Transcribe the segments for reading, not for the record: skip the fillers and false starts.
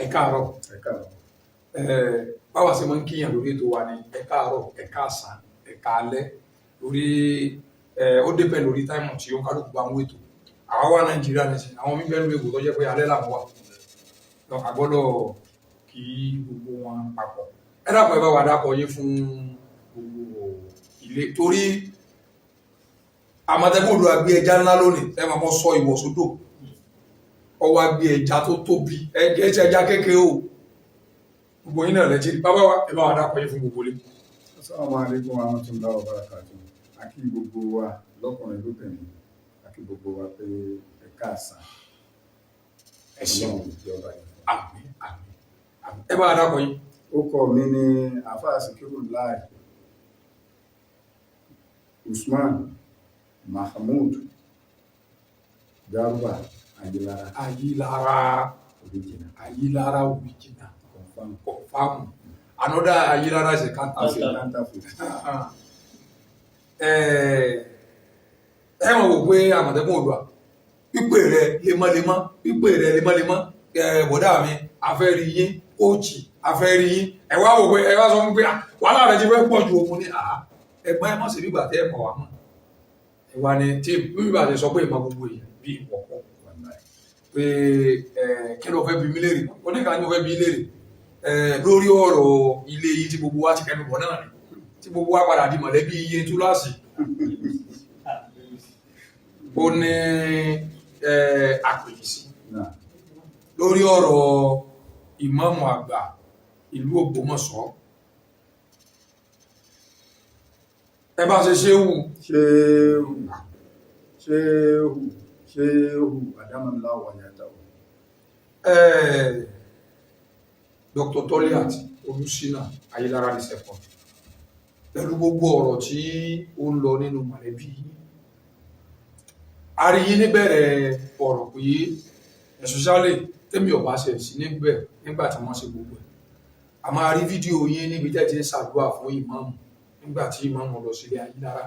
Ẹ káàárọ̀. Ẹ káàárọ̀. Báwa ṣe máa ń kíyàn lórí ètò wa ni ẹ káàárọ̀, ẹ káàsán, ẹ káalẹ́, lórí ó dépẹ̀ lórí time tí ó ń kálukú bá ń wètò. Àwa wà Nàìjíríà nísìnyí, àwọn míín bẹ́ẹ̀ lóye tó jẹ́ pé alẹ́ làwọn wà. A gbọ́dọ̀ kí gbogbo wọn papọ̀. Ẹ dákun, ẹ bá wa dákọ̀ yín fún gbogbo ilé, torí Àmọ̀tẹ́kùn Oòduà gbé ẹja ńlá lónìí. Ẹ máa mọ sọ ìwọ̀ sódò, ọwọ́ agbé ẹja tó tóbi, ẹjẹ ẹja kékeré o. Gbogbo yín náà lẹ́tí. Bàbá wa, ẹ bá wa dákọ̀ yín fún gbogbo ilé. Assalamu alaikum warahmatullahi wabarakatuh. A kí gbogbo wa lọ́kùnrin lóbìnrin, a kí gbogbo wa pé ẹ káàsán. Ẹ ṣeun. Ọlọ́run ìjọba yìí. Àmín, àmín, àmín. Ẹ bá wa dákọ̀ yín. Orúkọ mi ni Àfáà Sikiru Lai Usman Mahmood Garuba Ayilara. Ayilara. Original. Ayilara original. Confirm. Confirm. Another Ayilara is a counterfeit. Counterfeit. Ẹ mọ̀ wò pé Àmọ̀tẹ́kùn Oòduà, pípé rẹ lemọ́lemọ́, pípé rẹ lemọ́lemọ́. Ẹ bọ̀dá mi, afẹ́rí yín, kóòchì, afẹ́rí yín. Ẹ wá wò pé ẹ wá sọ fún pé wàhálà rẹ ti fẹ́ pọ̀ ju òun ní ẹ̀gbọ́n. Ẹ mọ̀ sí bígbà tẹ́ ẹ mọ̀ wá mọ̀. Ẹ wá ní tí bígbà tẹ sọ pé ìmọ̀ gbogbo èèyàn bí ìwọ̀pọ̀ pé ẹ kí ló fẹ́ bi mí léèrè. Oníkà ni mo fẹ́ bi léèrè ẹ lórí ọ̀rọ̀ ilé yìí tí gbogbo wa ti kẹnu bọ̀ náà ni, tí gbogbo wa padà di mọ̀lẹ́bí iye túláàsì. Ó ní àpèjì sí lórí ọ̀rọ̀ ìmáàmù àgbà ìlú Ògbómọ̀ṣọ́. Ẹ bá ṣe ṣéwù. Ṣéhù, ṣéhù, ṣéhù àdámọ̀láwọ̀ yàtọ̀. Dr. Toliat Olúṣínà Ayélára the second, pẹ̀lú gbogbo ọ̀rọ̀ tí ó ń lọ nínú mọ̀lẹ́bí, a rí yín níbẹ̀rẹ̀ ọ̀rọ̀ pé especially tẹ́mi ọ̀bá ṣe sí níbẹ̀ nígbà tí wọ́n ṣe gbogbo ẹ̀. A máa rí fídíò yín níbi tẹ́ ti ń ṣàdúrà fún ìmáàmù nígbà tí ìmáàmù lọ sílé Ayélára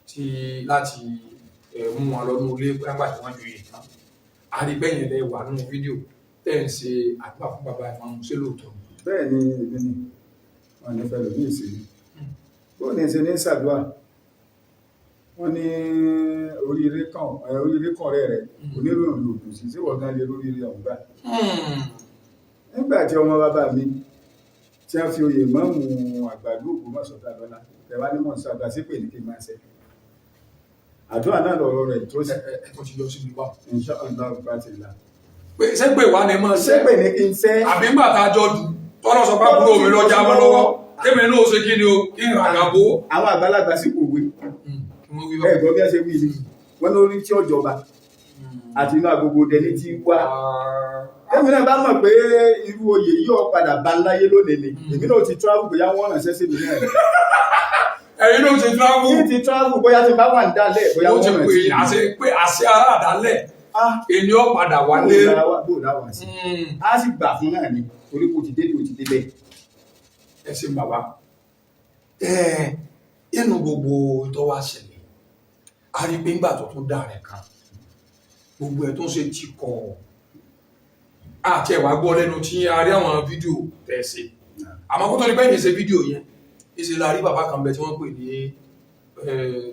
tí láti mú wọn lọ ní ilé nígbà tí wọ́n ju ìtàn. A rí bẹ́yẹn lẹ wà nínú fídíò tẹ́ ń ṣe àdúrà fún bàbá ìmáàmù. Ṣé lóòótọ́? Bẹ́ẹ̀ ni, èmi ni wọn ní fẹ́ lòmí ìsinmi bó ní ṣe ní ṣàdúrà. Wọ́n ní oríire kan, oríire kan ọ̀rẹ́ rẹ̀ oníròyìn lòdùn sí sí wọ́n gan lè lóríire ọ̀hún gbà. Nígbà tí ọmọ bàbá mi tí wọ́n fi oyè mọ́mù àgbàdo Ògbómọ̀ṣọ́ dá lọ́lá, tẹ̀wá ní mọ̀ ń ṣàdúrà sí pé ní kí n máa ṣe àdúrà náà lọ̀rọ̀ rẹ̀ tó sì. Ẹ tó ti yọ sí mi wá. Insha Allah bá ti là. Pé ṣé pé wà ní mọ̀ ṣé pé ní kí n ṣe. Àbí ńgbà tá a jọ dù tọ́lọ́ sọ pé àbúrò mi lọ já mọ́ lọ́wọ́, kémi náà ó ṣe kí ni o, kí n ràgàbó. Àwọn àgbàlagbà sì kò wí. Kí wọ́n wí bá. Ẹ gbọ́ bí wọ́n ṣe wí ni, wọ́n lórí tí ọ̀jọba àti inú agogo dẹni tí wá. Èmi náà bá mọ̀ pé irú oyè yìí ó padà bá láyé lónìí ni, èmi náà ti travel, bóyá wọ́n ránṣẹ́ sí mi náà. Ẹ̀yin ló ti travel. Kí ti travel, bóyá ti bá wà ní dálẹ̀, bóyá ó ti wọ́n pè ránṣẹ́ sí mi. Àṣẹ pé àṣẹ ará àdálẹ̀ èmi ó padà wálé. Bó láwà sí, a sì gbà fún náà ni, torí kò ti débi ò ti débẹ̀. Ẹ ṣe bàbá. Ẹ inú gbogbo tó wá ṣẹlẹ̀, a rí pé ńgbà tó tún dà rẹ̀ kan, gbogbo ẹ̀ tó ń ṣe ti kọ̀ àti ẹ̀wà gbọ́ lẹ́nu tí a rí àwọn fídíò tẹ̀ ṣe. Àmọ́ kó tó ní bẹ́ẹ̀ ṣe fídíò yẹn, ìṣe la rí bàbá kan bẹ tí wọ́n pè ní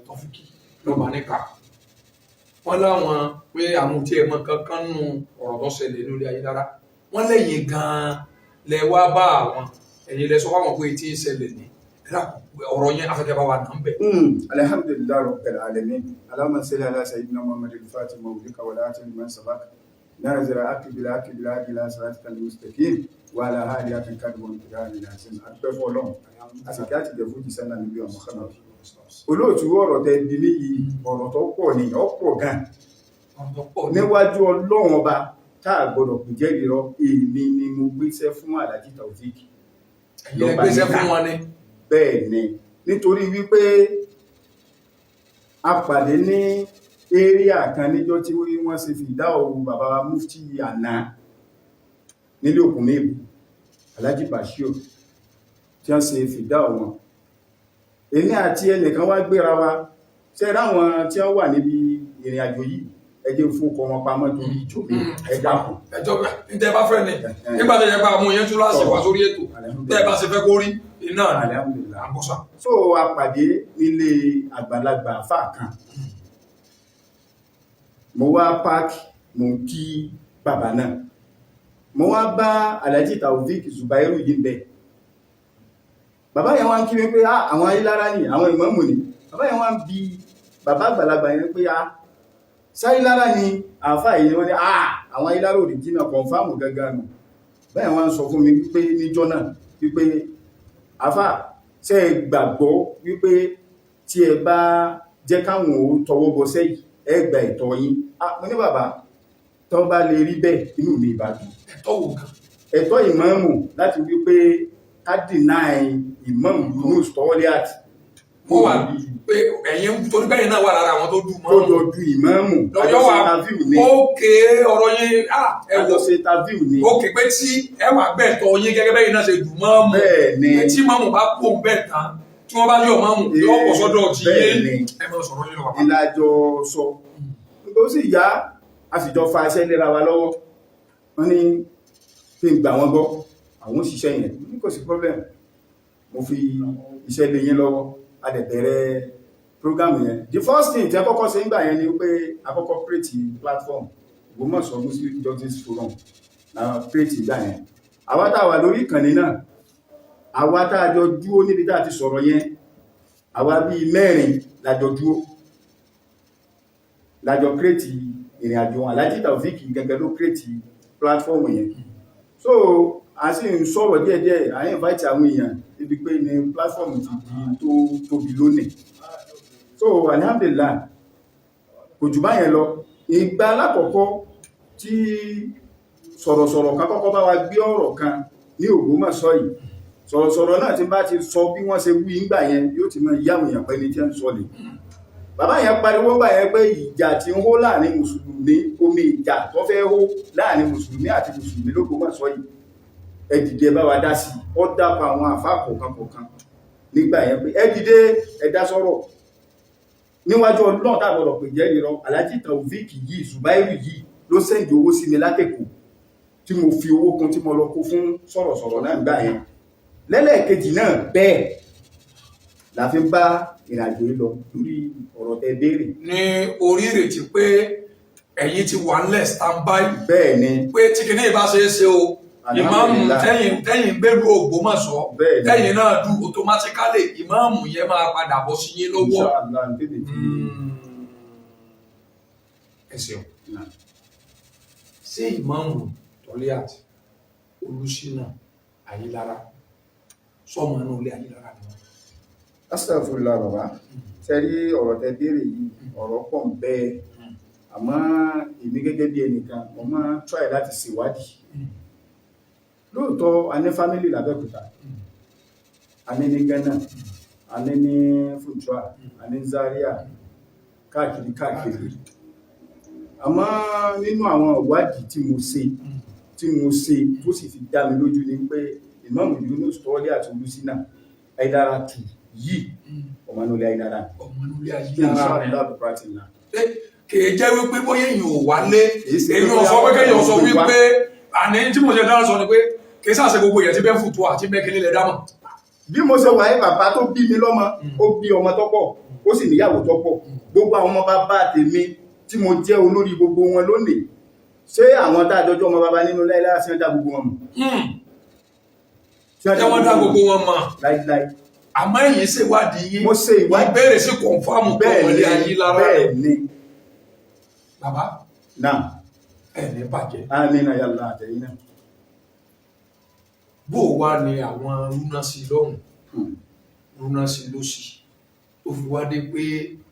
Tọ́fíkì lọ́ba níka. Wọ́n láwọn pé àwọn ò tiẹ̀ mọ kankan nù ọ̀rọ̀ tó ṣẹlẹ̀ lórí Ayélára. Wọ́n lẹ́yìn gan-an lẹ wá bá àwọn, ẹ̀yin lẹ sọ fáwọn pé tí ń ṣẹlẹ̀ ní ọ̀rọ̀ yẹn, afẹ́kẹ́ bá wà nà ń bẹ̀. Alhamdulillahi rabbil alamin. Allahumma salli ala sayyidina Muhammad al-Fatih mawlika wa la liman sabaq nazira akbil akbil akbil siratikal mustaqim wa ala alihi haqqi qadri wa miqdarihi al-azim. Adúpẹ́ fún Ọlọ́run, àsìkò àti ìjẹ fún jìsẹ́ náà níbi ọmọ kan. Olóòtú, ọ̀rọ̀ tẹ bí ní yìí, ọ̀rọ̀ tó pọ̀ ní, ọ̀pọ̀ gan. Níwájú Ọlọ́run Ọba tá a gbọ́dọ̀ kò jẹ́ ìrọ̀, èmi ni mo gbéṣẹ́ fún Alhaji Taofik. Ẹ̀yin lẹ gbéṣẹ́ fún wọn ni? Bẹ́ẹ̀ ni, nítorí wípé a pàdé ní area kan níjọ́ tí wọ́n ṣe fi dá òun bàbá wa mufti àná nílé òkun mébù, Alhaji Bashir, tí wọ́n ṣe fìdá wọn. Èmi àti ẹnìkan wá gbéra wa ṣe ráwọn tí wọ́n wà níbi ìrìn àjò yìí. Ẹ jẹ́ fún ọkọ̀ wọn pamọ́ torí ìjọ mi, ẹ dákun. Ẹjọ́ bẹ́ẹ̀ ní tẹ́ bá fẹ́ ni, nígbà tó yẹ pé àwọn èèyàn tún láti wá sórí ètò, tẹ́ bá ṣe fẹ́ kó rí iná ni. Alhamdulillah. À ń bọ́ sà. So a pàdé nílé àgbàlagbà àfáà kan. Mo wá páàkì, mo ń kí bàbá náà, mo wá bá Alhaji Taofik Zubairu yìí ń bẹ. Bàbá yẹn wá ń kí mi pé, "Ah, àwọn Ayílára ni, àwọn ìmáàmù ni." Bàbá yẹn wá ń bi bàbá àgbàlagbà yẹn pé, "Ah, sáyílára ni àáfàá yìí?" Wọ́n ní, "Ah, àwọn Ayílára original, confirm gangan nù." Bàbá yẹn wá ń sọ fún mi wípé níjọ́ náà wípé, "Àáfàá, ṣé ẹ gbàgbọ́ wípé tí ẹ bá jẹ́ káwọn ò tọwọ́ bọ sẹ́yìn, ẹ gba ẹ̀tọ́ yín?" Ah, mo ní, "Bàbá, tó bá lè rí bẹ́ẹ̀, inú mi ìbá dùn." Ẹ̀tọ́ wo gan? Ẹ̀tọ́ ìmáàmù, láti wípé ká deny ìmáàmù Yunus Toliat. Mo wà pé ẹ̀yin torí bẹ́ẹ̀ náà wà lára àwọn tó dùn mọ́. Tó jọ du ìmáàmù. Lọ́jọ́ wa. Àjọṣe interview ni. Ókè, ọ̀rọ̀ yín, ah, ẹ wò. Àjọṣe interview ni. Ókè, pé tí ẹ wà bẹ́ẹ̀ tọ́ yín gẹ́gẹ́ bẹ́ẹ̀ náà ṣe dùn mọ́ mọ́. Bẹ́ẹ̀ ni. Pé tí mọ́mù bá kó òun bẹ́ẹ̀ tán, tí wọ́n bá yọ mọ́mù, yóò pọ̀ sọ́dọ̀ tí yé. Bẹ́ẹ̀ ni. Ẹ máa sọ̀rọ̀ yín lọ, bàbá. Ìlàjọ sọ nígbà ó sì yá, a sì jọ fa iṣẹ́ léra wa lọ́wọ́. Wọ́n ní kí n gbà wọ́n gbọ́, àwọn òṣìṣẹ́ yẹn. Mo ní kò sí problem, mo fi iṣẹ́ lé yín lọ́wọ́. A dẹ̀ bẹ̀rẹ̀ program yẹn. The first thing tí a kọ́kọ́ ṣe nígbà yẹn ni pé a kọ́kọ́ create platform Ògbómọ̀ṣọ́ Muslim Justice Forum la create ìgbà yẹn. Àwa tá a wà lórí ìkànnì náà, àwa tá a jọ dúró níbi tá a ti sọ̀rọ̀ yẹn, àwa bíi mẹ́rin la jọ dúró, la jọ create ìrìn àjò. Alhaji Taofik gẹ́gẹ́ ló create platform yẹn. So a sì ń sọ̀rọ̀ díẹ̀díẹ̀, à ń invite àwọn èèyàn ibi pé ní platform ti di tó tóbi lónìí. So alhamdulillah, kò jù báyẹn lọ. Ìgbà alákọ̀ọ́kọ́ tí sọ̀rọ̀sọ̀rọ̀ kan kọ́kọ́ bá wa gbé ọ̀rọ̀ kan ní Ògbómọ̀ṣọ́ yìí, sọ̀rọ̀sọ̀rọ̀ náà tí bá ti sọ bí wọ́n ṣe wí ńgbà yẹn, yóò ti mọ ìyá àwọn èèyàn pẹ́ ní tí ń sọ lè. Bàbá yẹn pariwo ńgbà yẹn pé ìjà tí ń hó láàrin mùsùlùmí, omi ìjà tó fẹ́ hó láàrin mùsùlùmí àti mùsùlùmí l'Ógbómọ̀ṣọ́ yìí, ẹ dìde, ẹ bá wa dá sí i. Ó dápọ̀ àwọn àfáà kọ̀ọ̀kan kọ̀ọ̀kan nígbà yẹn pé ẹ dìde, ẹ dá sọ̀rọ̀. Níwájú Ọlọ́run tá gbọ́dọ̀ pè jẹ́ ìrọ, Alhaji Taofik yìí, Zubairu yìí ló send owó sí mi látẹ̀kọ̀, tí mo fi owó kún, tí mo lọ kó fún sọ̀rọ̀sọ̀rọ̀ náà gbà yẹn. Lẹ́lẹ́ẹ̀kejì náà bẹ́ẹ̀ la fi ń bá ìrìnàjò yìí lọ lórí ọ̀rọ̀ tẹ́ béèrè. Ní orí ìrètí pé ẹ̀yin ti wà ńlẹ̀ stand by. Bẹ́ẹ̀ ni. Pé tí kìíní ìbá ṣe é ṣe o, ìmáàmù Alhamdulillah. tẹ́yìn gbèrú Ògbómọ̀ṣọ́, Bẹ́ẹ̀ ni. tẹ́yìn náà dùn, automatically ìmáàmù yẹn máa padà bọ́ sí yín lọ́wọ́. Inshallah, ní tètè tí. Ẹ ṣeun. Ṣé ìmáàmù Toliat Olúṣínà Ayílára, sọmọ inú ilé Ayílára ni wọn? Astaghfirullah, bàbá. Ṣe rí ọ̀rọ̀ tẹ́ béèrè yìí, ọ̀rọ̀ pọ̀ ń bẹ́ẹ̀, àmọ́ èmi gẹ́gẹ́ bí ẹnìkan, mo máa ń try láti ṣèwádìí. Lóòótọ́, a ní family l'Abẹ́òkúta, a ní ní Ghana, a ní ní Funtua, a ní Zaria, káàkiri káàkiri. Àmọ́ nínú àwọn ìwádìí tí mo ṣe tó sì fi dá mi lójú ni pé Ìmáàmù Yunus Toliat Olúṣínà Ayílára tù yìí, ọmọ inú ilé Ayílára. Ọmọ inú ilé Ayílára ni. Inshallah, pratina. Kìí jẹ́ wípé bóyá èèyàn ò wálé. Kìí ṣe pé Èèyàn sọ pé bóyá kéèyàn sọ wọ́n gbé wá. Wípé àní tí mo ṣe dáná sọ ni pé kìí sàṣe gbogbo èèyàn tí bẹ́ẹ̀ fùtú àti bẹ́ẹ̀ kí nílẹ̀ dámọ̀. Bí mo ṣe wà yìí, bàbá tó bí mi lọ́mọ, ó bí ọmọ tó pọ̀, ó sì níyàwó tó pọ̀. Gbogbo àwọn ọmọ bàbá tèmi tí mo jẹ́ olórí gbogbo wọn lónìí, ṣé àwọn tá a jọjọ́ ọmọ bàbá nínú láíláí, ṣé wọ́n dá gbogbo wọn mọ̀? Ṣé Ṣé wọ́n dá gbogbo wọn mọ̀? Láíláí. Àmọ́ ẹ̀yin ṣèwádìí yín. Mo ṣe ìwádìí. Ìbéèrè sí confirm Bẹ́ẹ̀ ọmọlé ni. Ayílára. Bẹ́ẹ̀ ni. Bàbá, Náà. ẹ̀ ní bàjẹ́. Àmín ya Allah, àtẹ̀yìn náà. Bó o wá ní àwọn rúná sí lọ́hùn, rúná sí lọ́sì, tó fi wá dé pé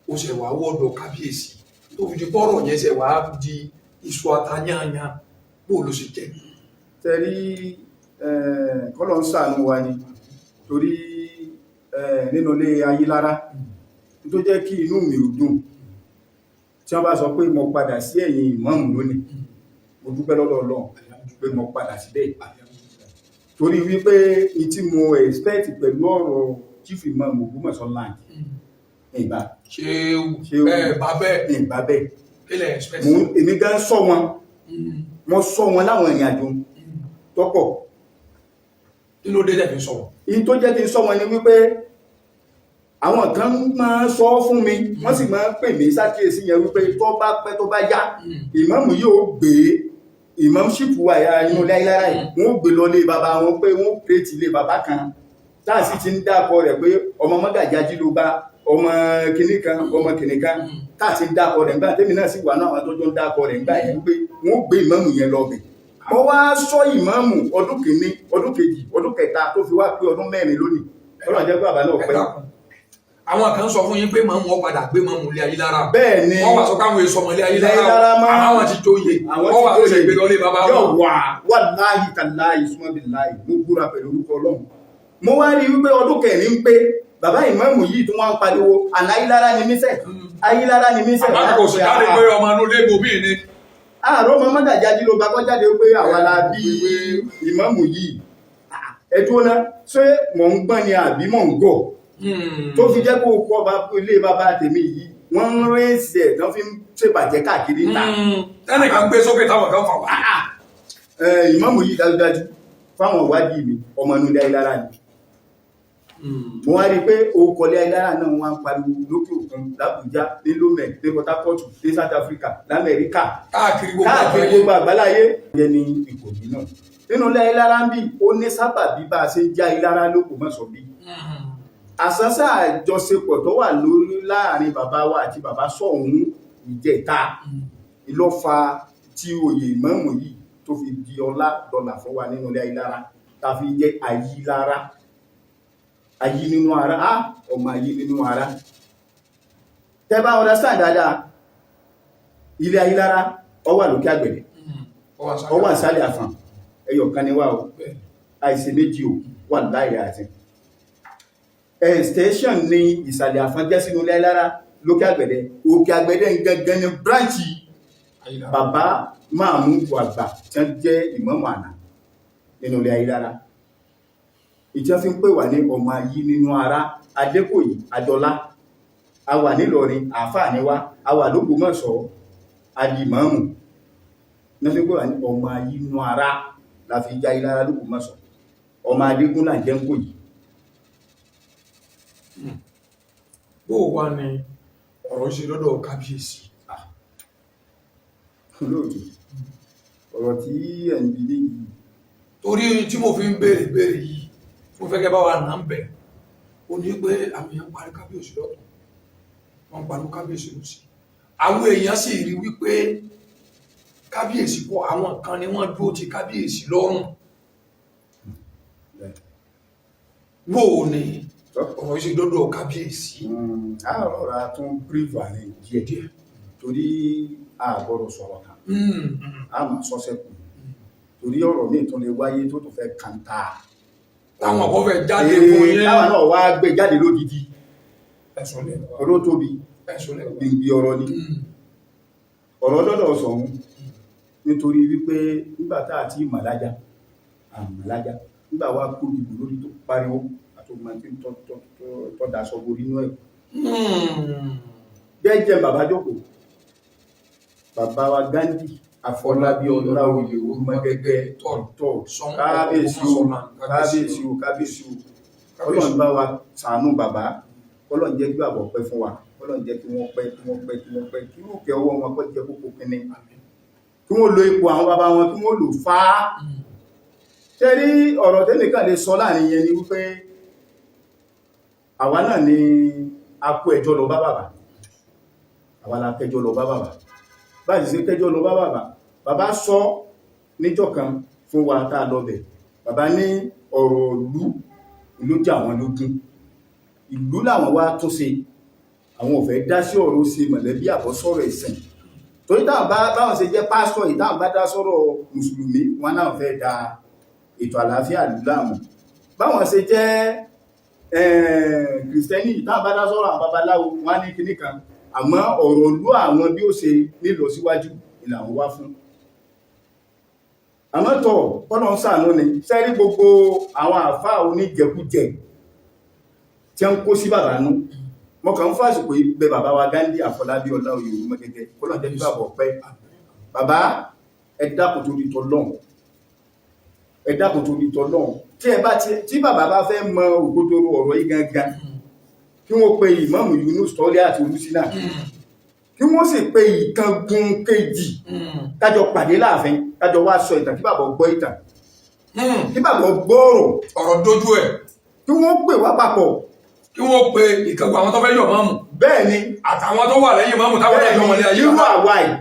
ó ṣẹ̀ wá wọ́dọ̀ kábíyèsí, tó fi di bọ́rọ̀ yẹn ṣẹ̀ wá di iṣu atayányán, bó o ló ṣe jẹ́? Tẹ́rí, kọ́lọ̀ ń ṣàánú wa ni, torí nínú ilé Ayílára tó jẹ́ kí inú mi ò dùn tí wọ́n bá sọ pé mo padà sí ẹ̀yìn ìmáàmù lónìí, mo dúpẹ́ lọ́dọ̀ Ọlọ́run pé mo padà síbẹ̀, torí wípé ní tí mo expect pẹ̀lú ọ̀rọ̀ chief imam Ògbómọ̀ṣọ́ land ìgbà Ṣé bẹ́ẹ̀ bá bẹ́ẹ̀? Ìgbà bẹ́ẹ̀. Kí lẹ expect? Mò ń èmi gan sọ wọn, wọ́n sọ wọn láwọn ìrìn àjò tọ́pọ̀. Kí ló dé tẹ̀ fi sọ̀rọ̀? Ìyí tó jẹ́ kí n sọ wọn ni wípé àwọn kan máa ń sọ fún mi, wọ́n sì máa ń pè mí sákìyèsí yẹn wípé tó bá pẹ́, tó bá yá, ìmáàmù yóò gbé ìmáàmùṣípù wa ìyá inú láílára yìí, wọ́n ó gbé lọ lé bàbá wọn, pé wọ́n ó kírètì ilé bàbá kan táà sì ti ń dákọ rẹ̀ pé ọmọ mọ́gàjí Ajílógbá, ọmọ kìnní kan, ọmọ kìnní kan, táà ti ń dákọ rẹ̀ ńgbà tèmi náà sì wà náà àwọn tó jọ ń dákọ rẹ̀ ńgbà yẹn, wípé wọ́n ó gbé ìmáàmù yẹn lọ bẹ̀. Wọ́n wá sọ ìmáàmù ọdún kìíní, ọdún kejì, ọdún kẹta, tó fi wá pé ọdún 4 lónìí. Ọlọ́run jẹ́ pé bàbá náà Ẹ pẹ́. dákun, àwọn kan sọ fún yín pé màmú ọ padà gbé màmú ilé ayé lára. Bẹ́ẹ̀ ni. Wọ́n wá sọ káwọn èso ọmọ ilé ayé lára. Lára mọ́. Àwọn ti jóye. Àwọn Wọ́n wá ti sọ ìgbé lọlé bàbá yóò wọn. Wà wà láàyè tàláyè súnmọ́ bí láàyè, mo búra pẹ̀lú orúkọ Ọlọ́run. Mo wá rí wípé ọdún kẹrin ń pé bàbá ìmáàmù yìí tó wá ń pariwo àláyílára ni mísẹ̀, ayílára ni mísẹ̀. Àbá kò sì jáde pé ọmọ inú ilé ibòmíì ni. Àárọ̀ ọmọ mọ́gàjí Ajílógbá kọ́ jáde pé àwa la bí ìmáàmù yìí. Ẹ̀dùn náà, ṣé mò ń gbọ́n ni àbí mò ń gọ̀ tó fi jẹ́ kó kọ́ ilé bàbá tèmi yìí, wọ́n ń rẹ́sì ẹ̀ tán fi ń ṣèbàjẹ́ káàkiri ta? Tẹ́nìkan gbé sókè, táwọn kan fà wá. Ìmáàmù yìí, dájúdájú, fáwọn ìwádìí mi, ọmọ inú ilé ayélujára ni. Mo wá rí i pé orúkọ ilé ayélujára náà wọ́n á ń pariwo lókè òkun, l'Àbújá, ní Lomé, ní Port Harcourt, ní South Africa, l'Amẹ́ríkà, káàkiri gbogbo káàkiri àgbáyé. Gbogbo àgbáláyé yẹn ní Ìkòyí náà nínú ilé ayélujára ń bì. Ó ní sábàbí bá a ṣe ń já ayélujára lóko mọ́sọ̀ bí àsánsá àjọṣepọ̀ tó wà lórí láàrin bàbá wa àti bàbá Sọ̀hún ìjẹta ìlọ́fà tí oyè ìmáàmù yìí tó fi di ọlá dọlà fún wa nínú ilé ayélujára, tá a fi jẹ́ ayílára, ayí nínú ara á, ọmọ ayí nínú ara. Tẹ́ bá understand dáadáa, ilé ayélujára ó wà lókè àgbẹ̀dẹ, ó wà sálẹ̀ àfàn. Ẹyọ kan ni wá o, àìsè méjì o wà láì àti extension ní ìsàlẹ̀ àfàn jẹ́ sínú ilé ayélujára lókè àgbẹ̀dẹ. Òkè àgbẹ̀dẹ gangan ní branch bàbá Máàmù àgbà tí wọ́n jẹ́ ìmáàmù àná nínú ilé ayélujára. Ìjọ fi ń pè wà ní ọmọ ayí nínú ara Adékòyí Adọlá. A wà nílọrin, àáfàá ni wá. A wà lÓgbómọ̀ṣọ́, alìmọ́ọ̀mù ní fi ń pè wà ní ọmọ ayí nínú ara la fi já ayélujára lÓgbómọ̀ṣọ́. Ọmọ Adégún là jẹ́ ń kò yìí. Bó o wá ní ọ̀rọ̀ ṣe lọ́dọ̀ kábíyèsí? Olóòtú, ọ̀rọ̀ tí ẹ̀ ń bi ní yìí, Torí tí mo fi ń béèrè béèrè yìí, mo fẹ́ kẹ́ bá wa nà ń bẹ̀, ó ní pé àwọn èèyàn ń parí kábíyèsí lọ́tún, wọ́n ń pariwo kábíyèsí lọ́sì. Àwọn èèyàn sì rí wípé kábíyèsí kọ́, àwọn kan ni wọ́n dúró ti kábíyèsí lọ́rùn. Wò ó ní ọ̀rọ̀ ṣe lọ́dọ̀ kábíyèsí? A rọra tún bírífù àárín díẹ̀ díẹ̀, torí a gbọ́dọ̀ sọ̀rọ̀ kan, a máa sọ́sẹ̀ kù, torí ọ̀rọ̀ míì tún lè wáyé tó tún fẹ́ kàńtà. Táwọn kan fẹ́ jáde fún yín. Táwọn náà wá gbé jáde lódìdí. Ẹ̀sùn lẹ̀. Ọ̀rọ̀ tóbi. Ẹ̀sùn lẹ̀. Gbìngbì ọ̀rọ̀ ni ọ̀rọ̀ dọ́dọ̀ Ṣọ̀ún, nítorí wípé nígbà tá àti ìmàlájá àmàlájá, nígbà wá kó dìbò lórí tó pariwo àtòmọ̀ tí tọ́ daṣọ borí inú ẹ̀ jẹ́jẹ́. Bàbá jókòó, bàbá wa Gandhi Afọlábí Ọláoyè Orúmọgẹ́gẹ́ tọ́. Ṣọ̀ún. Kábíyèsí o, kábíyèsí o, kábíyèsí o. Ọlọ́run bá wa ṣàánú bàbá. Ọlọ́run jẹ́ kí àbọ̀ pẹ́ fún wa. Ọlọ́run jẹ́ kí wọ́n pẹ́, kí wọ́n pẹ́, kí wọ́n pẹ́, kí wọ́n kẹ́ ọwọ́ wọn kọ́ jẹ́ kókó kínní, kí wọ́n lo ipò àwọn bàbá wọn, kí wọ́n lò fá. Ṣe rí ọ̀rọ̀ tẹ́nìkan lè sọ láàrin yẹn ni wípé àwa náà ni a kó ẹjọ́ lọ bá bàbá. Àwa la kẹjọ́ lọ bá bàbá. Báyìí ṣe kẹjọ́ lọ bá bàbá, bàbá sọ níjọ́ kan fún wa tá a lọ bẹ̀. Bàbá ní ọ̀rọ̀ ìlú ló jà wọ́n lógún, ìlú làwọn wá tún ṣe. Àwọn ò fẹ́ dá sí ọ̀rọ̀ ṣe mọ̀lẹ́bí àbọ̀ sọ̀rọ̀ ẹ̀sìn, torí táwọn bá báwọn ṣe jẹ́ pásítọ̀ yìí, táwọn bá dá sọ̀rọ̀ mùsùlùmí, wọn náà fẹ́ da ètò àlàáfíà ìlú láàmú. Báwọn ṣe jẹ́ kìrìsìtẹ́nì, táwọn bá dá sọ̀rọ̀ àwọn babaláwo, wọn á ní kinní kan. Àmọ́ ọ̀rọ̀ ìlú àwọn bí ó ṣe nílọ síwájú ìlànà wá fún. Àmọ́ tọ̀, kọ́nà ń ṣàánú ni. Sẹ́rí gbogbo àwọn àfáà oníjẹkújẹ tí ń kó sí bàbá nú. Mo kàn ń fàṣùkò yìí bẹ bàbá wa Ghandi Àfọlábí Ọláoyè Olúmọgẹgẹ, kó lọ́n jẹ́ kí bàbá ọ̀pẹ́. Bàbá, ẹ dákun torí tọlọ́hun, ẹ dákun torí tọlọ́hun. Tí ẹ bá ti tí bàbá bá fẹ́ mọ òkodoro ọ̀rọ̀ yìí gangan, kí wọ́n pe Ìmáàmù Yunus Tọ́lé àti Olúṣínà, kí wọ́n sì pe ìkángun kejì, kájọ pàdé láàfin, kájọ wá sọ ìtàn, kí bàbá gbọ́ ìtàn, kí bàbá gbọ́ ọ̀rọ̀. Ọ̀rọ̀ dójú ẹ̀. Kí wọ́n pè wá papọ̀. Kí wọ́n pe ìkángun àwọn tó fẹ́ yọ máàmù Bẹ́ẹ̀ ni. àtàwọn tó wà lẹ́yìn máàmù táwọn Bẹ́ẹ̀ ẹjọ́ ni. wọlé ayé. Irú àwa yìí,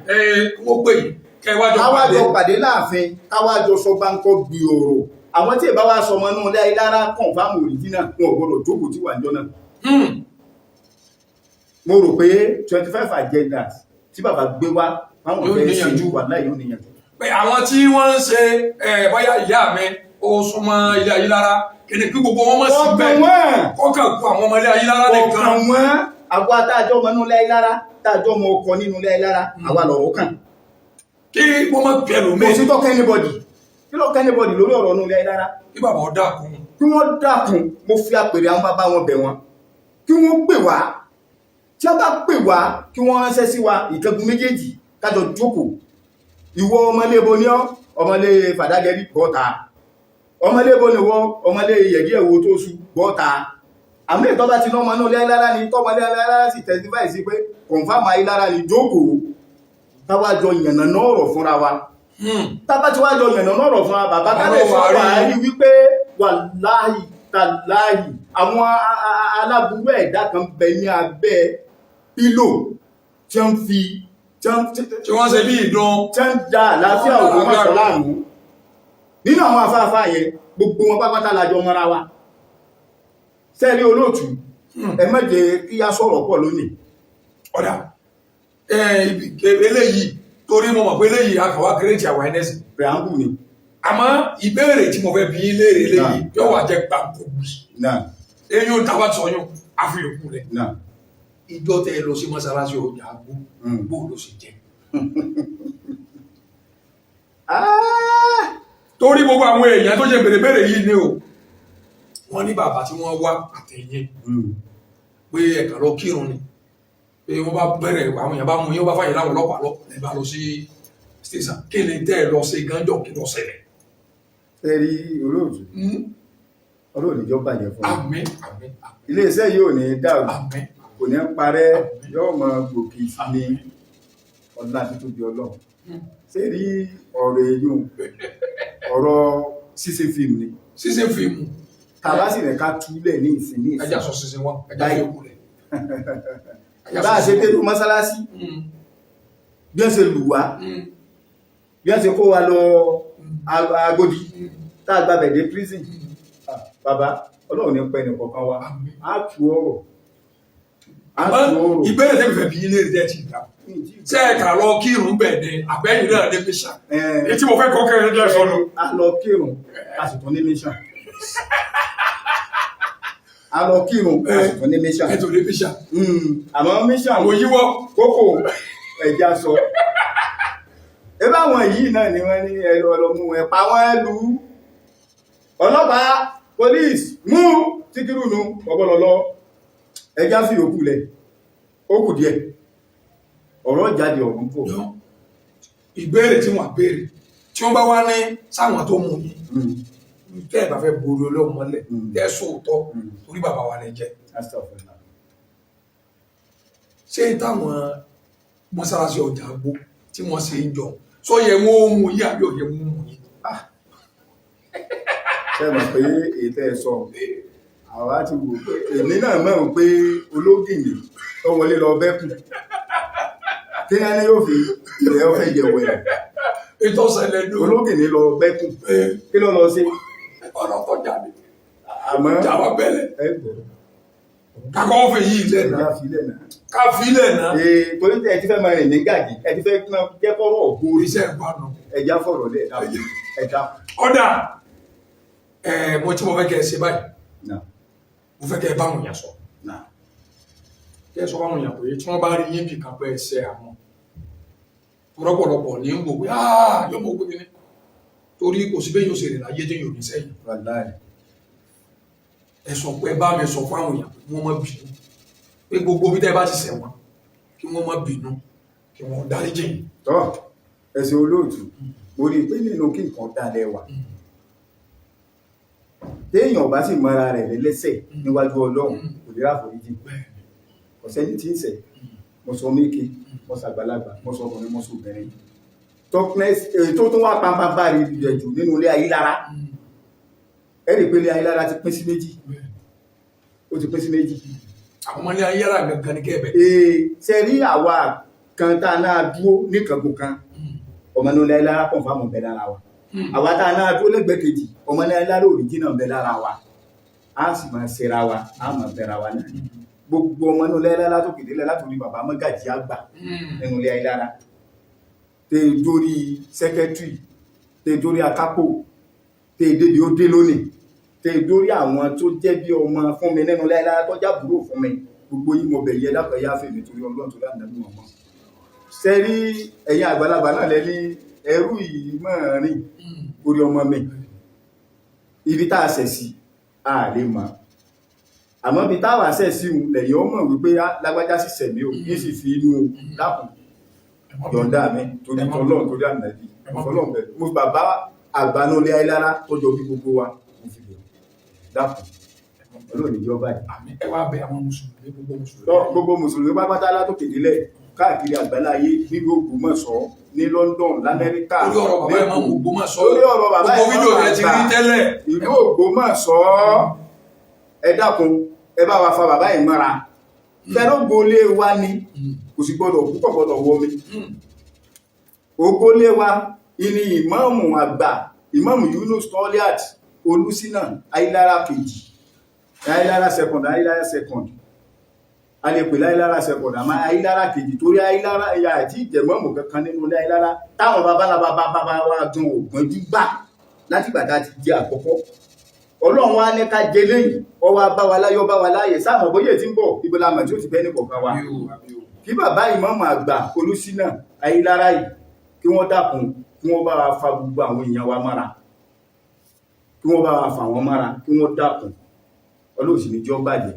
Kí wọ́n pè yìí kẹ́ wá jọ káwá pàdé. jọ pàdé láàfin, káwá jọ sọ gbáǹkọ́ gbì ọ̀rọ̀. Àwọn tí ìbá wa sọ ọmọ náà lé lára kọ̀ǹfàmù òrìjínà, wọn ò gbọdọ̀ jókòó tí wà ń jọ náà. Mo rò pé 25 agendas tí bàbá gbé wá fáwọn Yóò fẹ́ ṣe níyànjú. wà láì yóò níyànjú. Pé àwọn tí wọ́n ń ṣe bóyá ìyá mi ó súnmọ́ ilé ayé lára kí ni kí gbogbo wọn mọ̀ sí Ọkàn bẹ́ẹ̀ wọn kọ́kàn kú àwọn ọmọ ilé ayé lára nìkan. Ọkàn wọn. Àwa táàjọ́ ọmọ nínú ilé lára, táàjọ́ ọmọ ọkọ nínú ilé lára, àwa lọ̀rọ̀ kàn. Kí wọ́n má pẹ̀lú mi. Kò sí tọ́kẹ́ anybody, kí ló kẹ́ anybody lórí ọ̀rọ̀ nínú ilé lára? Kí bàbá ọ dákun. Kí wọ́n dákun, mo fi àpèrè àwọn bàbá wọn bẹ̀ wọ́n, kí wọ́n pè wá. Tí wọ́n bá pè wá, kí wọ́n ránṣẹ́ sí wa, ìkẹ́gun méjèèjì, kájọ jókòó. Ìwọ ọmọlé bo ní ọ́? Ọmọlé fàdágẹ́rì, bọ́ta. Ọmọlé bo ní wọ́? Ọmọlé yẹ̀dí ẹ̀wò tó su, bọ́ta. Àmì ìtọ́ba ti lọ́mọ náà lé lára ni, tọ́mọlé lára sì testify sí pé confirm ayé lára ni, jókòó, táwa jọ yànnà náà ọ̀rọ̀ fúnra wa. Tábà tí wá jọ yànnà náà ọ̀rọ̀ fúnra bàbá kálẹ̀ sọ wà á rí wípé wàláhì tàláhì, àwọn aláburú ẹ̀dá kan bẹ ní abẹ́ pílò tí wọ́n fi tí wọ́n ṣe bí ìdán tí wọ́n da àlàáfíà Ògbómọ̀ṣọ́ láàmú. Nínú àwọn afáfá yẹn, gbogbo wọn pápátá lájọ mọ́ra wa. Sẹ́rí olóòtú, ẹ má jẹ́ kí á sọ̀rọ̀ pọ̀ lónìí. Ọ̀dà, eléyìí, torí mo mọ̀ pé eléyìí akàwá create awareness. Preamble ni. Àmọ́ ìbéèrè tí mo fẹ́ bi yín léèrè eléyìí yóò wá jẹ́ gbàgbọ́gbì. Eyín ó tábà sọyún àfihàn rẹ̀. Ìjọ tẹ ẹ lọ sí mọ́sálásí ọjà àgbo, bó ló ṣe jẹ́? Torí gbogbo àwọn èèyàn tó jẹ bèrèbèrè yìí ni o, wọ́n ní bàbá tí wọ́n wá àtẹ̀yìn pé ẹ̀ka lọ kírun ni, pé wọ́n bá bẹ̀rẹ̀, àwọn èèyàn bá mú yín, wọ́n bá fàyè láwọn ọlọ́pàá lọ, ẹ bá lọ sí station. Kí ni tẹ́ ẹ lọ sí gánjọ? Kí lọ ṣẹlẹ̀? Sẹ́rí olóòtú, Ọlọ́run níjọ́ bàjẹ́ fún mi. Àmín, àmín, àmín. Iléeṣẹ́ yìí ò ní dàrú, Àmín. kò ní parẹ́, yóò mọ gòkè sí ní ọlá títóbi Ọlọ́run. Sẹ́rí ọ̀rọ̀ èyún, ọ̀rọ̀ ṣíṣe fíìmù ni. Ṣíṣe fíìmù. Tàbá sì rẹ̀ ká túlẹ̀ ní ìsìn ní ìsìn. Ẹja sọ ṣíṣe wọn, ẹja fi òkú rẹ̀. Bá a ṣe dé inú mọ́sálásí, bí wọ́n ṣe lù wá, bí wọ́n ṣe kó wa lọ Agodi, tá a gba bẹ̀dẹ̀ prison. Bàbá, Ọlọ́run ní pẹ́ nìkọ̀ọ̀kan wa, á tu ọ̀rọ̀, á tu ọ̀rọ̀. Ìbéèrè tẹ́mi fẹ́ bi yín léèrè tẹ́ ti dà, ṣé ẹ kà lọ kírun bẹ̀ ni àbẹ́yìn náà ní mission? Èyí tí mo fẹ́ kọ́ kẹrin jẹ́ sọnù. A lọ kírun, a sì tún ní mission. A lọ kírun, a sì tún ní mission. Ẹ tó ní mission. Àmọ́ mission Àwọn yíwọ́. Kókò ẹja sọ ebe àwọn yìí náà ni wọ́n ní ẹ lọ mú ẹ pa wọ́n lù ú, ọlọ́pàá police mú tíkírù nu ọgbọ́lọ́lọ́, ẹja fi òkú lẹ̀, ó kù díẹ̀ ọ̀rọ̀ jáde, ọ̀run kò. Ìbéèrè tí wọ́n béèrè, tí wọ́n bá wá ní sáwọn tó mú yín, tẹ́ ẹ̀ bá fẹ́ borí Ọlọ́run mọ́lẹ̀, tẹ́ sóòótọ́, torí bàbá wa lẹ jẹ́, ṣé táwọn mọ́sálásí ọjà àgbo tí wọ́n ṣe ń jọ sọ yẹ wọ́n ó mú yín àbí ọ̀yẹ́ wọ́n ó mú yín? Ṣe mọ̀ pé ètò ẹ̀ sọ, àwa ti wò pé èmi náà mọ̀ pé ológìnì tó wọlé lọ bẹ́kùn kí ní ẹni yóò fi ilẹ̀ ọ̀fẹ́ yẹ̀wẹ̀. Ètò ọ̀sẹ̀lẹ̀ ló. Ológìnì lọ bẹ́kùn, kí ló lọ sí? Ọ̀rọ̀ tó jáde. Àmọ́ jáwọ́ bẹ́lẹ̀. Ẹ gbọ́. Kakọ́ fẹ́ yí ilẹ̀ náà. Ká fi ilẹ̀ náà. Ká fi ilẹ̀ náà. Ee, torí ẹ ti fẹ́ máa rìn ní gàgì, ẹ ti fẹ́ máa jẹ́ kọ́rọ̀ ògo. Iṣẹ́ ìpanu. Ẹja fọ̀rọ̀ lẹ̀, ẹja. Ọ̀dà ẹ̀, mo tí mo fẹ́ kẹ́ ẹ ṣe báyìí, mo fẹ́ kẹ́ ẹ báwọn èèyàn sọ, kẹ́ ẹ sọ báwọn èèyàn pé tí wọ́n bá rí yín bì kan pé ẹ ṣe àwọn rọ́pọ̀lọpọ̀ ní ń wò pé yóò mọ̀ pé kíní, torí kò sí bẹ́ẹ̀ yóò ṣe rìn láyé tí yóò ní sẹ́yìn. Ẹ sọ pé bá mi sọ fáwọn èèyàn pé wọ́n má bínú. Pé gbogbo bí tẹ́ bá ti ṣẹ̀ wọ́n, kí wọ́n má bínú, kí wọ́n dáríjì yín. Tọ́ ẹ̀sìn olóòtú, mo rí i pé nínú kí nǹkan dalẹ̀ wà, téèyàn bá sì mọ́ra rẹ̀ lẹ́lẹ́sẹ̀ níwájú Ọlọ́run, kò lè ráforíjì. Kò sẹ́ni tí ń ṣẹ̀. Mo sọ méke, mo sọ àgbàlagbà, mo sọ ọkùnrin, mo sọ obìnrin. Tọ́kínẹ́sì èyí tó tún wá pàmpápá rí rẹ̀ jù nínú ilé ayé lára, ẹ rí i pé ilé ayé lára ti pín sí méjì, ó ti pín sí méjì. Àwọn ọmọ ilé ayé yára gangan ní kẹ́ẹ̀bẹ̀. Ee, ṣe rí àwa kan tá a náà dúró níkangun kan, ọmọ inú ilé ayé lára kọ̀ǹfàmù ń bẹ lára wa. Àwa tá a náà dúró lẹ́gbẹ̀ẹ́ kejì, ọmọ ilé ayé lára òrìjínà ń bẹ lára wa. A sì máa ṣera wa, a máa bẹ̀ra wa náà. Gbogbo ọmọ inú ilé ayé lára tó kìdílẹ̀ látòrí bàbá mọ́gàjì àgbà nínú ilé ayé lára, tẹ dórí sẹ́kẹ́tìrì, tẹ dórí akápò, tẹ débi ó dé lónìí, tẹ dórí àwọn tó jẹ́ bí ọmọ fún mi nínú ilé ayé lára tó jábúrò fún mi, gbogbo yín mo bẹ̀ yẹ dákọ̀ yá fèmí torí Ọlọ́run tó dáná nínú ọmọ. Sẹ́rí ẹ̀yin àgbàlagbà náà lẹ́ni ẹrú yìí máa rìn orí ọmọ mi. Ibi tá a ṣẹ̀ sí a lè mọ̀, àmọ́ ibi táwa ṣẹ̀ sí òun lẹ̀yìn ọmọ wípé á lágbájá sì ṣẹ̀ mí o, yín sì fi inú o dákun yọ̀ǹda mi torí tọlọ́run torí ànàbí ọlọ́run bẹ̀. Mo fi bàbá àgbànúlé ayélára tó jọ bí gbogbo wa, mo fi bẹ̀ dákun, Ọlọ́run ìjọba yìí. Àmín. Ẹ wá bẹ àwọn mùsùlùmí, gbogbo mùsùlùmí. Tọ́ gbogbo mùsùlùmí pápátá látòkè délẹ̀ káàkiri àgbáláyé, nílùú Ògbómọ̀ṣọ́, ní London, l'Amẹ́ríkà, Lórí ọ̀rọ̀ bàbá ẹ̀ máa ń Ògbómọ̀ṣọ́. Lórí ọ̀rọ̀ bàbá Gbogbo fídíò rẹ̀ ti rí tẹ́lẹ̀. Ìlú Ògbómọ̀ṣọ́, ẹ dákun, ẹ bá wa fa bàbá yìí mọ́ra. Fẹ́rọ̀gbọ́lé wa ni kò sì gbọ́dọ̀ kú, kò gbọ́dọ̀ wọmi. Ògbólé wa ìní ìmáàmù àgbà, ìmáàmù Yunus Toliat Olúsínà Ayílára kejì, Ayílára second, Ayílára second, a lè pè láyílára second, àmọ́ Ayílára kejì, torí Ayílára ẹ̀yà àti ìjẹ̀mọ́mù kankan nínú ilé Ayílára táwọn babalábá bàbá wa gan ògbọ́njú gbà láti ìgbà tá a ti jẹ àkọ́kọ́. Ọlọ́run wa ní ká jẹ léyìí, ọwọ́ bá wa láyọ̀, bá wa láàyè sáàmù bóyá tí ń bọ̀ ibo la mọ̀ tí ó ti bẹ́ ní kọ̀ọ̀kan wa. Kí bàbá ìmáàmù àgbà Olúsínà Ayílára yìí, kí wọ́n dákun, kí wọ́n bá wa fa gbogbo àwọn èèyàn wa mára, kí wọ́n bá wa fà wọ́n mára, kí wọ́n dákun. Ọlọ́run sì ní jọ́ bàjẹ́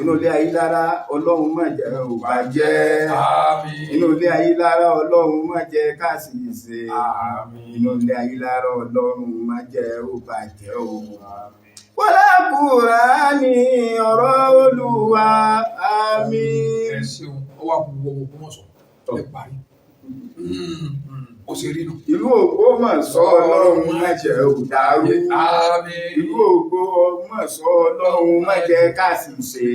inú ilé Ayílára, Ọlọ́run má jẹ́ ò bàjẹ́. Àmín. Inú ilé Ayílára, Ọlọ́run má jẹ́ ká sì ṣe. Àmín. Inú ilé Ayílára, Ọlọ́run má jẹ́ ò bàjẹ́ o. Wọlé Kùránì ọ̀rọ̀ Olúwa, àmín. Ẹ ṣeun, ó wá gbogbo Ògbómọ̀ṣọ́ ẹ parí ó ṣe rí nù. Ìlú Ògbómọ̀ṣọ́, Ọlọ́run má jẹ́ ò dàrú. Àmín. Ìlú Ògbómọ̀ṣọ́, Ọlọ́run má jẹ́ ká sì ṣe.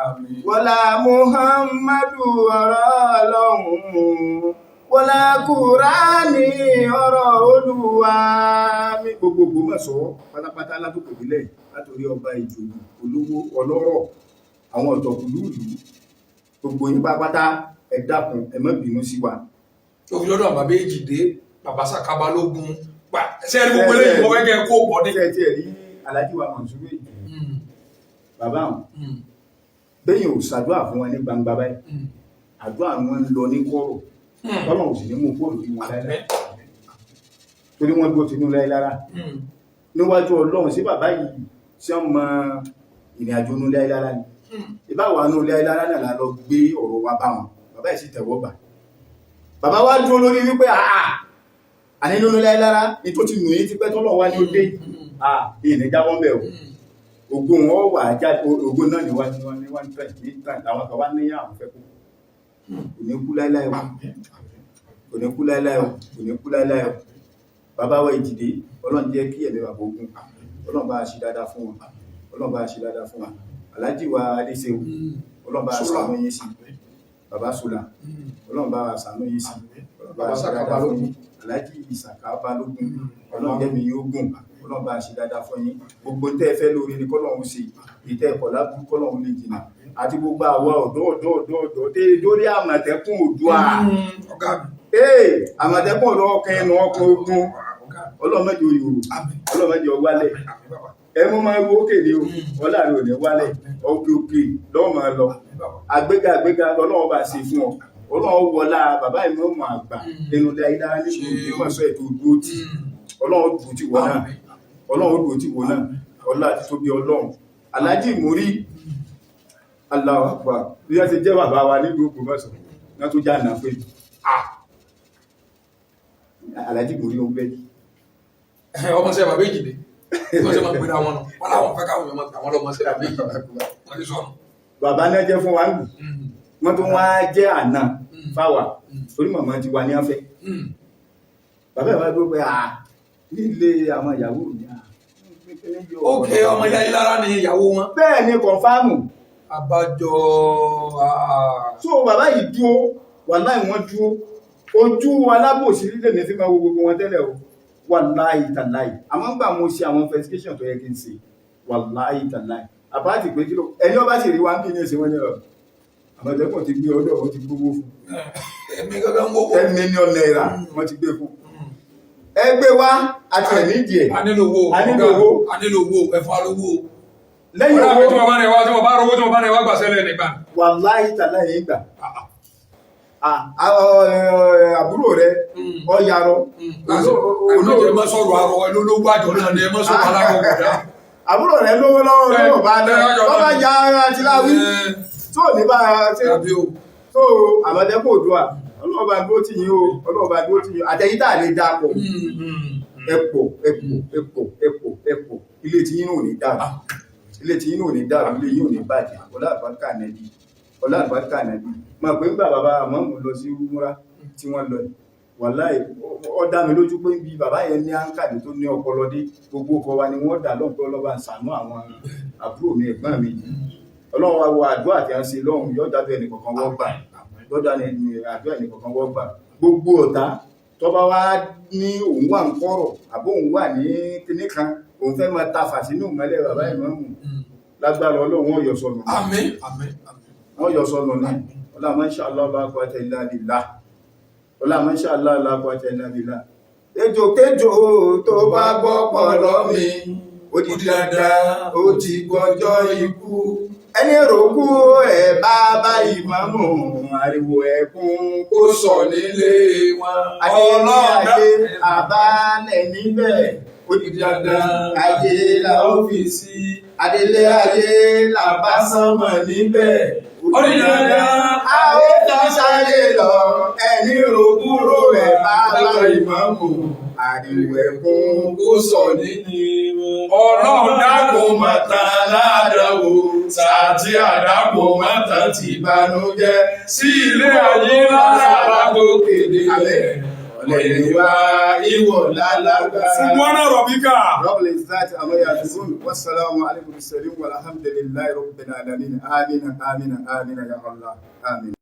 Àmín. Wọlá Muhammadu ọ̀rọ̀ Ọlọ́run, wọlá Kùránì ọ̀rọ̀ Olúwa mi. Gbogbo Ògbómọ̀ṣọ́ pátápátá látòkè délẹ̀, látòrí ọba, ìjòyè, olówó, ọlọ́rọ̀, àwọn ọ̀tọ̀kùlúùlú, gbogbo yín pátápátá, ẹ dákun, ẹ má bínú sí wa. Tó fi lọ́dọ̀ bàbá Èjìdé, bàbá Sàkábalógun pa ṣé ẹni gbogbo eléyìí mo fẹ́ kẹ́ ẹ kó pọ̀ ní. Ṣé ẹ tiẹ̀ rí Alhaji wa Mọ̀nsúrù Èjìdé, bàbá àwọn bẹ́yìn ò ṣàdúrà fún wọn ní gbangba báyìí, àdúrà wọn ń lọ ní kọ̀rọ̀, Ọlọ́run ò sì ní mú kúrò lórí wọn láéláé, torí wọ́n dúró tinú láé lára níwájú Ọlọ́run. Sí bàbá yìí tí wọ́n mọ ìrìn àjò inú láé lára ni ìbáwà inú láé lára náà la lọ gbé ọ̀rọ̀ wa bá wọn, bàbá yìí sì tẹ̀wọ́ gbà. Bàbá wa dúró lórí wípé àà àní nínú láé lára ní tó ti nù yín ti pẹ́ tọ́lọ̀ wá ní ó dé àà ìní jáwọ́ ń bẹ̀ o. Ògùn wọn wà jáde, ògùn náà ní wá ní wá ní wá ní tàn ní tàn làwọn kan wá ní àwọn fẹ́ kú. Kò ní kú láéláé o, kò ní kú láéláé o, kò ní kú láéláé o. Bàbá wa Èjìdé, Ọlọ́run jẹ́ kí ẹ̀mí bàbá ogun, Ọlọ́run bá a ṣe dáadáa fún wọn, Ọlọ́run bá a ṣe dáadáa fún wọn. Aláàjì wa Adéṣeun, Ọlọ́run bá a ṣàánú yín sí. Bàbá Sùlà, Ọlọ́run bá a ṣàánú yín sí, Ọlọ́run bá a ṣe dáadáa fún yín. Aláàjì Ìsàká Balógun, Ọlọ́run jẹ́mi yóò gùn, Ọlọ́run bá a ṣe dáadáa fún yín. Gbogbo tẹ́ ẹ fẹ́ lórí ni kọ́lọ́run ṣe, ìtẹ́ ẹ̀kọ́ lábú kọ́lọ́run lè jìnnà, àti gbogbo àwa ọ̀dọ́ ọ̀dọ́ ọ̀dọ́ ọ̀dọ́ tẹ́ lórí Àmọ̀tẹ́kùn Oòduà. Ọ̀gá mi. Ee, Àmọ̀tẹ́kùn ọ̀dọ́ ọkàn ẹnu ọkàn ogun. Ọ̀gá mi. Ọlọ́run má jẹ́ òyòrò. Àmín. Ọlọ́run má jẹ́ ó wálẹ̀. Àmín bàbá. Ẹ mú máa wo òkè ni o, ọlá rẹ ò ní wálẹ̀, òkè òkè lọ́wọ́ máa lọ. Àmín bàbá. Àgbéga àgbéga lọ́lọ́wọ́ bá ṣe fún ọ. Ọlọ́run wọlá bàbá ìmọ̀ọ́mọ̀ àgbà nínú ilé ayélujára ní Ògbómọ̀ṣọ́ ètò òdúró tì. Ọlọ́run dùn tí wọ́n náà, Ọlọ́run dùn tí wọ́n náà, ọlá àti tóbi Ọlọ́run. Aláàjì Mórí, Allahu Akbar. Bí wọ́n ti jẹ́ bàbá wa nílùú Ògbómọ̀ṣọ́, wọ́n tún já àná pé Alhaji Gòrí òun bẹ́ẹ̀. Ọmọ sẹ bàbá èjìdé, wọ́n sẹ máa gbéra wọn nù, wọ́n làwọn fẹ́ káwọn èèyàn máa gbà wọ́n lọ́mọ sẹ bàbá èjìdé, wọ́n ti sọnù. Bàbá náà jẹ́ fún wa ń lù, wọ́n tún wá jẹ́ àná fáwa torí màmá ti wà ní afẹ́. Bàbá ìwà gbọ́ pé nílé àwọn ìyàwó mi Ókè, ọmọ ilé ayé lára ni ìyàwó wọn. Bẹ́ẹ̀ ni, confirm. Àbájọ. So bàbá yìí dúó, wàláì wọ́n dúó. Ojú alábòsí lílé mi fi máa wo gbogbo wọn tẹ́lẹ̀ o, wàláì tàláì. Àmọ́ ń gbà mo ṣe àwọn investigation tó yẹ kí n ṣe, wàláì tàláì, àbáàtì pé kílò ẹni ọba sì rí wa ń bí ní ìṣe wọn ní ọ Àmọ̀tẹ́kùn ti gbé ọdọ̀, wọn ti gbówó fún. Èmi gangan ń wọ́wọ́. ₦10 million wọ́n ti gbé fún ẹgbẹ́ wa àti ẹ̀mí díẹ̀. A nílò owó. A nílò owó. A nílò owó, ẹ̀fọn alówó. Lẹ́yìn Ọ̀rẹ́ mi owó tí mo bá rẹ̀ wá, tí mo bá rówó, tí mo bá rẹ̀ wá gbà sẹ́lẹ̀ nígbà. Wàláì tàláì ìgbà àbúrò rẹ ọ̀yàrọ̀. Olóòjẹ́ mọ́ sọ̀rọ̀ àrọ̀ ẹ lólówó àjọ náà ni ẹ mọ́ sọ̀rọ̀ aláwọ̀ ọ̀dá. Àbúrò rẹ lówó lọ́wọ́ lọ́wọ́ bá dá wọ́n bá ya ara ti láwí tó ní bá ṣe. Tàbí o. Tó Àmọ̀tẹ́kùn Oòduà, ọlọ́wọ́ bá dúró tì yín o, ọlọ́wọ́ bá dúró tì yín, àtẹ̀yìn tá a lè dà pọ̀. Ẹ̀pọ̀ ẹ̀pọ̀ ẹ̀pọ̀ ẹ̀pọ̀ ẹ̀pọ̀, ilé tí yín náà ò ní dàrú, ilé tí yín náà ò ní dàrú, ilé yín ò ní bàjẹ́. Ọlá àlùbáríkà nẹ́bí, ọlá àlùbáríkà nẹ́bí. Máa pé ńgbà bàbá àmọ́ mò ń lọ sí múra tí wọ́n lọ yìí, wàláì ó dá mi lójú pé bí bàbá yẹn ní áńkàdé tó ní ọpọlọ dé, gbogbo ọkọ wa ni wọ́n dà lọ́hùn pé ọlọ́ba ń ṣàánú àwọn àbúrò mi, ẹ̀gbọ́n mi yìí. Ọlọ́run wa wo àdúrà tí a ń ṣe lọ́hùn, yóò dábẹ́ ẹnìkọ̀ọ̀kan wọ́n gbà, yóò dá àdúrà ẹnìkọ̀ọ̀kan wọ́n gbà. Gbogbo ọ̀tá tó bá wá ní òun wà ń kọ̀rọ̀ àbó òun wà ní kinní kan, òun fẹ́ máa ta fàṣínú mọ́lẹ̀ bàbá ìmáàmù, lágbára Ọlọ́run, wọ́n yọ sọnù. Àmín, àmín, àmín. Wọ́n yọ sọnù ní ọlá masha Allah la quwwata illa billah, ọlá masha Allah la quwwata illa billah. Ejò kéjò tó bá gbọ́ pọ̀lọ́ mi, ó di dandan, ó ti gbọ́jọ́ ikú. Ẹni rògbò ẹ̀ bá bá ìmáàmù, ariwo ẹkún Ó sọ nílé wọn. Adé ayé àbálẹ̀ níbẹ̀, ó di dandan, ayé la ó fi sí. Adélé ayé là bá sánmọ̀ níbẹ̀, Ó di dandan, a ó fi sáyé lọ. Ẹni rògbúrò ẹ̀ bá bá ìmáàmù, ariwo ẹkún Ó sọ nílé wọn. Ọlọ́run dákun mọ́ta ládàwò, sàtì àdàpọ̀ mọ́ta ti ìbànújẹ́ sí ilé ayé lára lágòkè délẹ̀. Ọ̀lẹ́ wa ìwọ̀ lálágbára. Ṣùgbọ́n rọ̀bíkà. رب العزة عما يصفون والسلام على المرسلين والحمد لله رب العالمين. آمين آمين آمين يا الله آمين.